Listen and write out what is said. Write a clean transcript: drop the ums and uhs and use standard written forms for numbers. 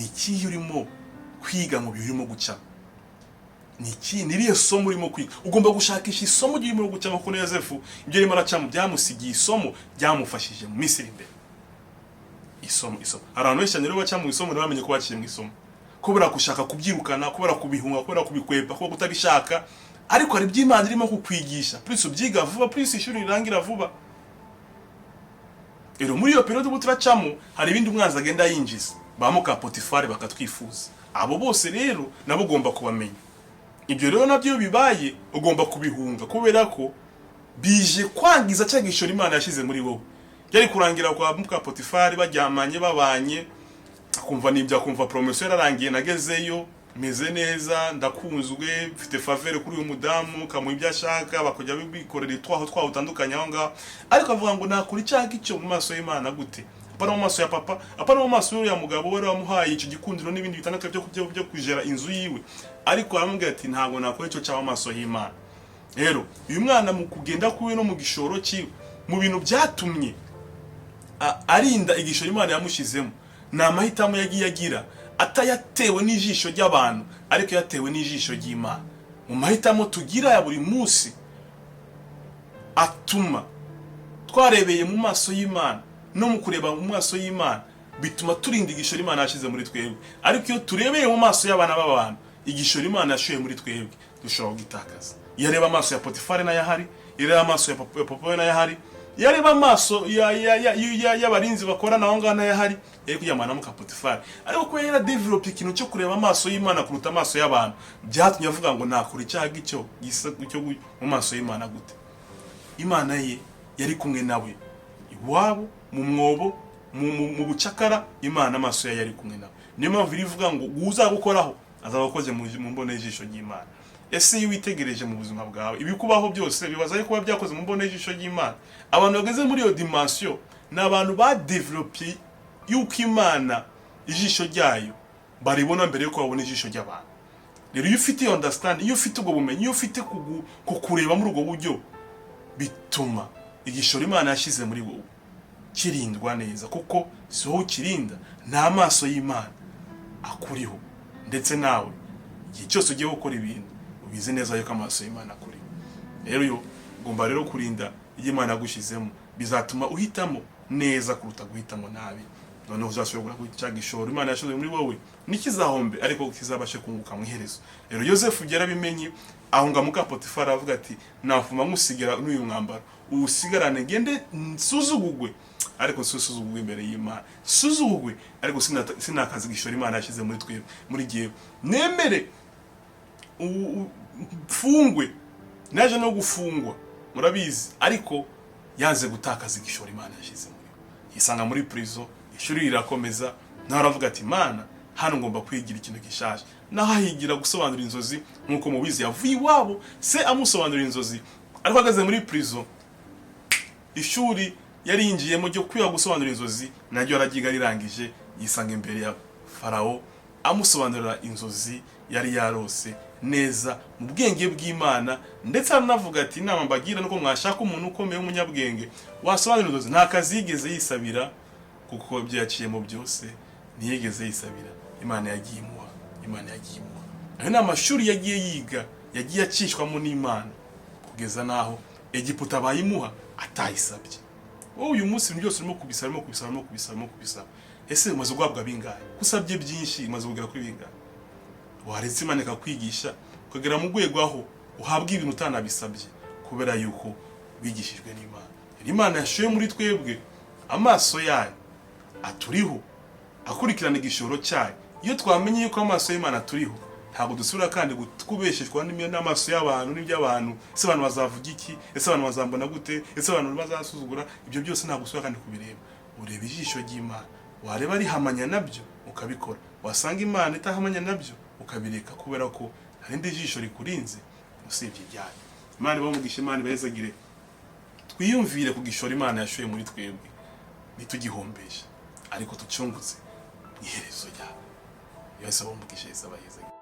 Ni ikihe urimo kwiga mu bihe urimo gucamo? Ni iki? Ni irihe somo urimo kwiga? Ugomba gushakisha isomo ry'urimo gucamo, kuko na Yosefu ibyo arimo aracamo byamusigiye isomo ryamufashije mu minsi iri imbere. Isomo, isomo. Hari abantu benshi cyane rero baca mu isomo ntibamenye ko baciye mu isomo, kubera gushaka kubyirukana, kubera kubihunga, kubera kubikwepa, kubera kutabishaka. Ariko hari ibyo Imana irimo kukwigisha. Plus ubyiga vuba, plus ishuri rirangira vuba. Rero muri iyo période ubu turacamo, hari ibindi umwanzi agenda yinjiza, ba muka Potifari bakatwifuza. Abo bose rero nabo ugomba kubamenya. Ibyo rero nabyo iyo bibaye ugomba kubihunga, kubera ko bije kwangiza cya gishoro Imana yashyize muri wowe. Byari kurangira kwa muka Potifari baryamanye, babanye, akumva nibyo, akumva promotion yararangiye, nagezeyo meze neza, ndakunzwe, mfite faveur kuri uyu mudamu, kamuha ibyo ashaka, bakajya bikorera itwaho twaho utandukanye aho ngaho. Ariko avuga ngo nakora icyaha icyo mu maso y'Imana gute? Apana mu maso ya papa, apana mu maso y'uriya mugabo wari wamuhaye icyo gikundiro n'ibindi bitandukanye byo kujera inzu yiwe. Ariko aramubwira ati: "Ntabwo nakora icyo cyaha mu maso y'Imana." Rero uyu mwana, mu kugenda kwiwe no mu gishoro cyiwe, mu bintu byatumye arinda igishoro Imana yamushyizemo, ni amahitamo yagiye agira atayatewe n'ijisho ry'abantu, ariko yatewe n'ijisho ry'Imana. Mu mahitamo tugira ya buri munsi atuma twarebeye mu maso y'Imana, no mu kureba mu maso y'Imana bituma turinda igishoro Imana yashyize muri twebwe. Ariko iyo turebeye mu maso y'abana b'abantu, igishoro Imana yashoye muri twebwe dushobora kugitakaza. Iyo areba amaso ya Potifari nayo ahari, iyo areba amaso ya papa we nayo ahari, iyo areba amaso y'abarinzi bakorana aho ngaho nayo ahari, yari kuryamana na muka Potifari. Ariko kuba yaradevelope ikintu cyo kureba amaso y'Imana kuruta amaso y'abantu, byatumye avuga ngo nakora icyaha gicyo gisa cyo mu maso y'Imana gute? Imana ye yari kumwe nawe iwabo, mu mwobo, mu bucakara. Imana, amaso ye yari kumwe nawe. Niyo mpamvu irivuga ngo uzagukoraho azaba akoze mu mbone y'ijisho ry'Imana. Ese iyo witegereje mu buzima bwawe, ibikubaho byose bibaza yuko biba byakoze mu mbone y'ijisho ry'Imana? Abantu bageze muri iyo dimension ni abantu badevelope yuko Imana ijisho ryayo baribona mbere yuko babona ijisho ry'abantu. Rero iyo ufite iyo understand, iyo ufite ubwo bumenyi, iyo ufite kukureba muri ubwo buryo, bituma igishoro Imana yashyize muri wowe kirindwa neza, kuko si wowe ukirinda, ni amaso y'Imana akuriho. Ndetse nawe igihe cyose ugiye gukora ibintu, ubizi neza yuko amaso y'Imana akuriho. Rero yo ugomba rero kurinda ibyo Imana yagushyizemo, bizatuma uhitamo neza kuruta guhitamo nabi. Noneho uzashobora cya gishoro Imana yashyize muri wowe ntikizahombe, ariko kizabashe kunguka mu iherezo. Rero Yosefu yarabimenye, ahunga muka Potifari, aravuga ati: "Nafuma nkusigira n'uyu mwambaro, uwusigarane, ngende nsuzugugwe, ariko nsuzugugwe imbere y'Imana, nsuzugugwe, ariko sinakazi gishoro Imana yashyize muri twebwe, muri jyewe. Nemere mfungwe." Naje no gufungwa, murabizi, ariko yanze gutakaza igishoro Imana yashyize muri we. Yisanga muri prison, ishuri rirakomeza. Nawe aravuga ati: "Imana, hano ngomba kwigira ikintu gishaje." Naho ahigira gusobanura inzozi. Nk'uko mubizi, yavuye iwabo se amusobanurira inzozi, ariko ageze muri prison, ishuri yari yinjiyemo ryo kwiga gusobanura inzozi naryo araryiga rirangije, yisanga imbere ya Farawo amusobanurira inzozi yari yarose neza mu bwenge bw'Imana. Ndetse aranavuga ati: "Inama mbagira nuko mwashaka umuntu ukomeye w'umunyabwenge wasobanura inzozi." Nta kazi yigeze yisabira, kuko ibyo yaciyemo byose ntiyigeze yisabira. Imana yagiye imuha, Imana yagiye imuha. Ayo ni amashuri yagiye yiga, yagiye acishwamo n'Imana, kugeza n'aho Egiputa bayimuha atayisabye. Wowe uyu munsi ibintu byose urimo kubisaba, urimo kubisaba, urimo kubisaba, urimo kubisaba. Ese umaze guhabwa bingahe? Ko usabye byinshi, umaze kugera kuri bingahe? Waretse Imana ikakwigisha, ukagera mu rwego aho uhabwa ibintu utanabisabye, kubera yuko wigishijwe n'Imana. Rero Imana yashoye muri twebwe, amaso yayo aturiho, akurikirana igishoro cyayo. Iyo twamenye yuko amaso y'Imana aturiho, ntabwo dusubira kandi kubesheshwa n'amaso y'abantu n'iby'abantu. Ese abantu bazavuga iki? Ese abantu bazambona gute? Ese abantu bazasuzugura? Ibyo byose ntabwo usubira kandi kubireba. Ureba ijisho ry'Imana, wareba rihamanya nabyo ukabikora, wasanga Imana itahamanya nabyo ukabireka, kubera ko hari indi jisho rikurinze usibye ibyayo. Imana ibamugisha, Imana ibahezagire. Twiyumvire ku gishoro Imana yashoye muri twebwe, ntitugihombeshe, ariko tucungutse mu iherezo ryayo. Yesu abamugisha, Yesu abahezagire.